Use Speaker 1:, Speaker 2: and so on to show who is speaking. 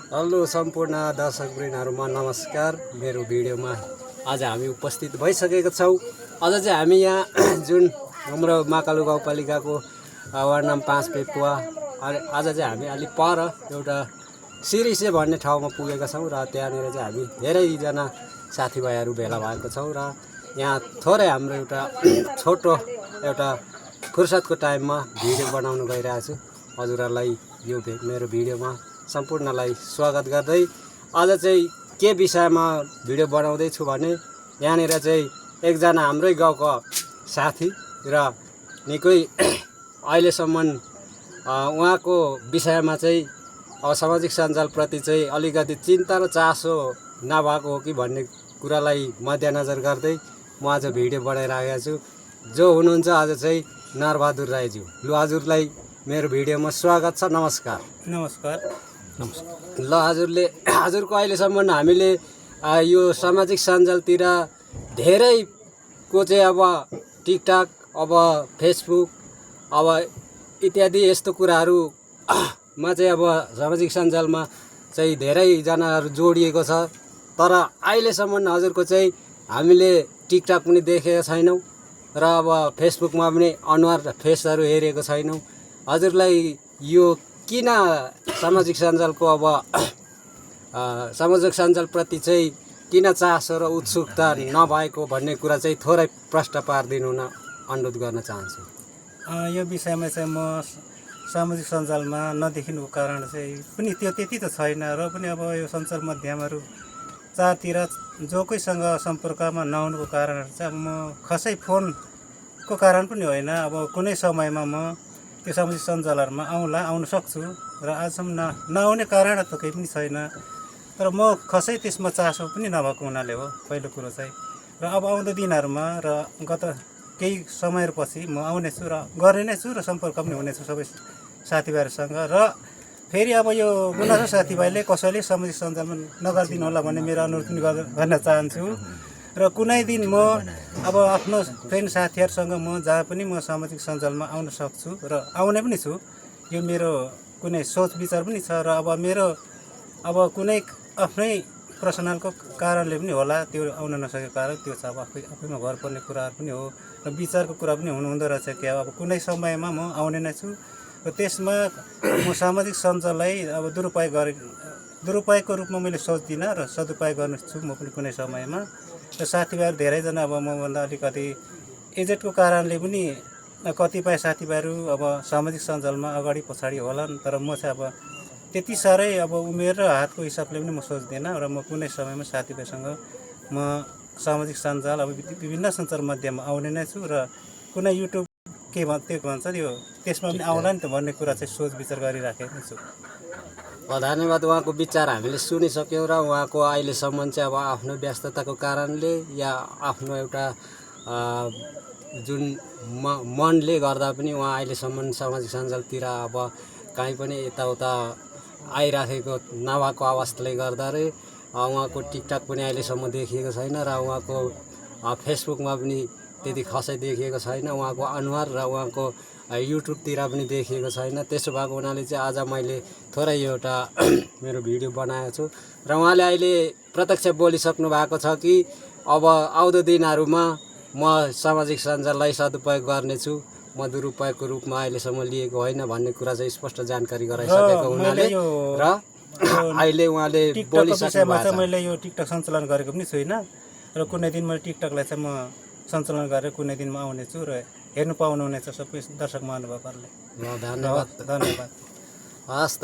Speaker 1: Hello सम्पूर्ण दर्शकवृन्दहरुमा नमस्कार। मेरो भिडियोमा आज हामी उपस्थित भइसकेका छौं। आज चाहिँ हामी यहाँ जुन हाम्रो महाकालु गाउँपालिकाको वार्ड नम्बर 5 पेपुवा आज चाहिँ हामी अलि पर एउटा सिरिसे भन्ने ठाउँमा पुगेका छौं र त्यहाँनिर चाहिँ हामी धेरै जना साथीभाइहरु भेला भएको छौं र यहाँ थोरै हाम्रो एउटा छोटो एउटा फुर्सदको टाइममा भिडियो बनाउन गइरहेको छु। हजुरहरुलाई यो मेरो भिडियोमा सम्पूर्णलाई स्वागत गर्दै आज चाहिँ के विषयमा भिडियो बनाउँदै छु भने यहाँनिर चाहिँ एकजना हाम्रै गाउँको साथी र निकै अहिलेसम्म उहाँको विषयमा चाहिँ सामाजिक सञ्जाल प्रति चाहिँ अलिकति चिन्ता र चासो नभएको हो कि भन्ने कुरालाई मध्यनजर गर्दै म आज भिडियो बनाइरहेको छु। जो हुनुहुन्छ आज चाहिँ नरबहादुर राईज्यू। ल हजुरलाई मेरो भिडियोमा स्वागत छ। नमस्कार।
Speaker 2: नमस्कार।
Speaker 1: ल हजुरको अहिलेसम्म हामीले यो सामाजिक सञ्जालतिर धेरैको चाहिँ अब टिकटक अब फेसबुक अब इत्यादि यस्तो कुराहरूमा चाहिँ अब सामाजिक सञ्जालमा चाहिँ धेरैजनाहरू जोडिएको छ। तर अहिलेसम्म हजुरको चाहिँ हामीले टिकटक पनि देखेका छैनौँ र अब फेसबुकमा पनि अनुहार फेसहरू हेरेको छैनौँ। हजुरलाई यो किन सामाजिक सञ्जालको अब सामाजिक सञ्जालप्रति चाहिँ किन चासो र उत्सुकता नभएको भन्ने कुरा चाहिँ थोरै प्रश्न पारिदिनु हुन अनुरोध गर्न चाहन्छु।
Speaker 2: यो विषयमा चाहिँ म सामाजिक सञ्जालमा नदेखिनुको कारण चाहिँ पनि त्यो त्यति त छैन र पनि अब यो सञ्चार माध्यमहरू चारतिर जो कोहीसँग सम्पर्कमा नहुनुको कारण चाहिँ अब म खसै फोनको कारण पनि होइन। अब कुनै समयमा म त्यो सामाजिक सञ्जालहरूमा आउन सक्छु र आजसम्म नआउने कारण त केही पनि छैन। तर म खसै त्यसमा चासो पनि नभएको हुनाले हो पहिलो कुरो चाहिँ। र अब आउँदो दिनहरूमा र गत केही समयपछि म आउनेछु र गर्ने नै छु र सम्पर्क पनि हुनेछु सबै साथीभाइहरूसँग। र फेरि अब यो गुनासो साथीभाइले कसैले सामाजिक सञ्जालमा नगरिदिनु होला भन्ने मेरो अनुरोध पनि गर्न चाहन्छु। र कुनै दिन म अब आफ्नो फ्रेन्ड साथीहरूसँग म जहाँ पनि म सामाजिक सञ्जालमा आउन सक्छु र आउने पनि छु। यो मेरो कुनै सोच विचार पनि छ र अब मेरो अब कुनै आफ्नै पर्सनलको कारणले पनि होला त्यो आउन नसकेको कारण त्यो छ। अब आफैमा भर पर्ने कुराहरू पनि हो र विचारको कुरा पनि हुँदो रहेछ कि अब कुनै समयमा म आउने नै छु र त्यसमा म सामाजिक सञ्जाललाई अब दुरुपयोगको रूपमा मैले सोच्दिनँ र सदुपयोग गर्नेछु म पनि कुनै समयमा। र साथीभाइहरू धेरैजना अब मभन्दा अलिकति एजेडको कारणले पनि कतिपय साथीभाइहरू अब सामाजिक सञ्जालमा अगाडि पछाडि होलान्। तर म चाहिँ अब त्यति साह्रै अब उमेर र हातको हिसाबले पनि म सोच्दिनँ र म कुनै समयमा साथीभाइसँग म सामाजिक सञ्जाल अब विभिन्न सञ्चार माध्यममा आउने नै छु र कुनै युट्युब के भन्छ यो त्यसमा पनि आउला नि त भन्ने कुरा चाहिँ सोच विचार गरिराखेको छु।
Speaker 1: धन्यवाद। उहाँको विचार हामीले सुनिसक्यौँ र उहाँको अहिलेसम्म चाहिँ अब आफ्नो व्यस्तताको कारणले या आफ्नो एउटा जुन मनले गर्दा पनि उहाँ अहिलेसम्म सामाजिक सञ्जालतिर अब कहीँ पनि यताउता आइराखेको नभएको अवस्थाले गर्दा उहाँको टिकटक पनि अहिलेसम्म देखिएको छैन र उहाँको फेसबुकमा पनि त्यति खसै देखिएको छैन। उहाँको अनुहार र उहाँको युट्युबतिर पनि देखिएको छैन। त्यसो भएको हुनाले चाहिँ आज मैले थोरै एउटा मेरो भिडियो बनाएको छु र उहाँले अहिले प्रत्यक्ष बोलिसक्नु भएको छ कि अब आउँदो दिनहरूमा म सामाजिक सञ्जाललाई सदुपयोग गर्नेछु, म दुरुपयोगको रूपमा अहिलेसम्म लिएको होइन भन्ने कुरा चाहिँ स्पष्ट जानकारी गराइसकेको हुनाले र अहिले उहाँले बोलिसक्नु भएको छ।
Speaker 2: मैले यो टिकटक सञ्चालन गरेको पनि छुइनँ र कुनै दिन मैले टिकटकलाई चाहिँ म सञ्चालन गरेर कुनै दिन म आउनेछु र हेर्नु पाउनुहुनेछ सबै दर्शक महानुभावहरूले।
Speaker 1: धन्यवाद।
Speaker 2: धन्यवाद।
Speaker 1: हस् त।